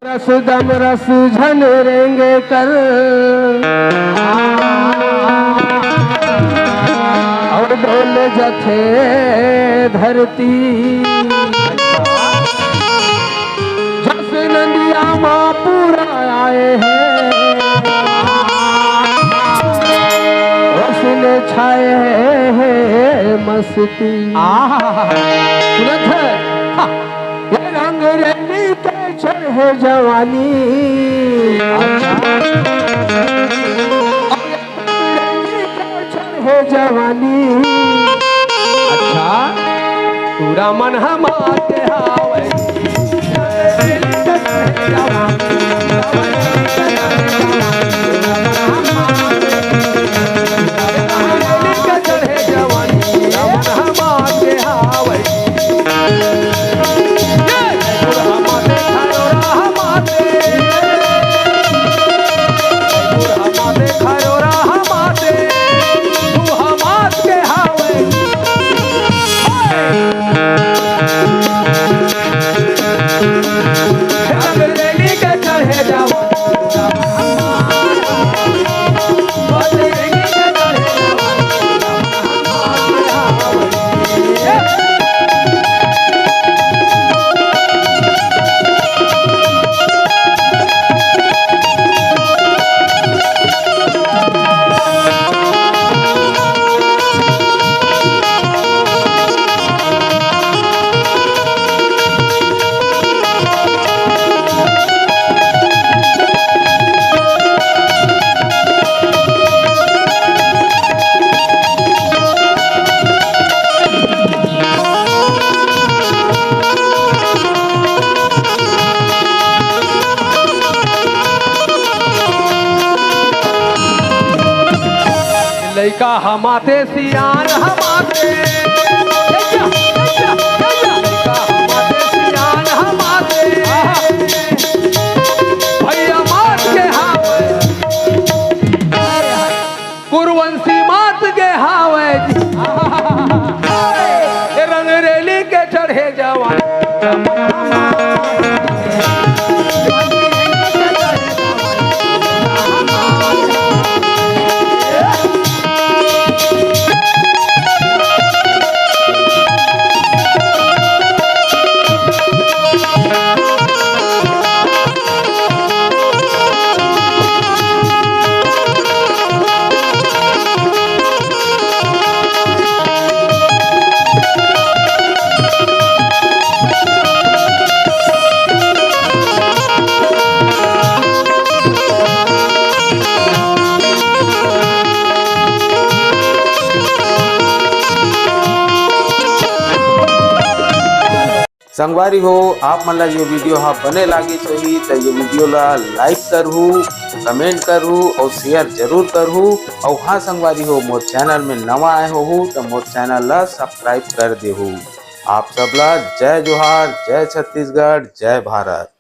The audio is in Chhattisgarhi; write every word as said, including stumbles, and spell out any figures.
रस दम रस झन रेंगे कर, अउ डोल जथे धरती। जस नंदिया मा पूरा आए हे, उसने छाए हे मस्ती। आहा, सुनत हे? हाँ। ये रंग रेली के चढ़े जवानी। अच्छा। और ये रंग रेली के चढ़े जवानी। अच्छा। पूरा मन हमार के हावय। लइका हमाते सियान हमाते, लइका हमाते सियान हमाते, भैया मात के हावय, कुरवंशी मात के हावय। ए रंगरेली के चढ़े जवान। संगवारी हो, आप मन ला ये video हा बने लागिस होही, त ये video ला like करहू, comment करहू अउ share जरूर करहू। अउ हाँ संगवारी हो, मोर channel में नवा आए होहू, त मोर channel ला subscribe कर देहू। आप सब ला जय जोहार, जय छत्तीसगढ़, जय भारत।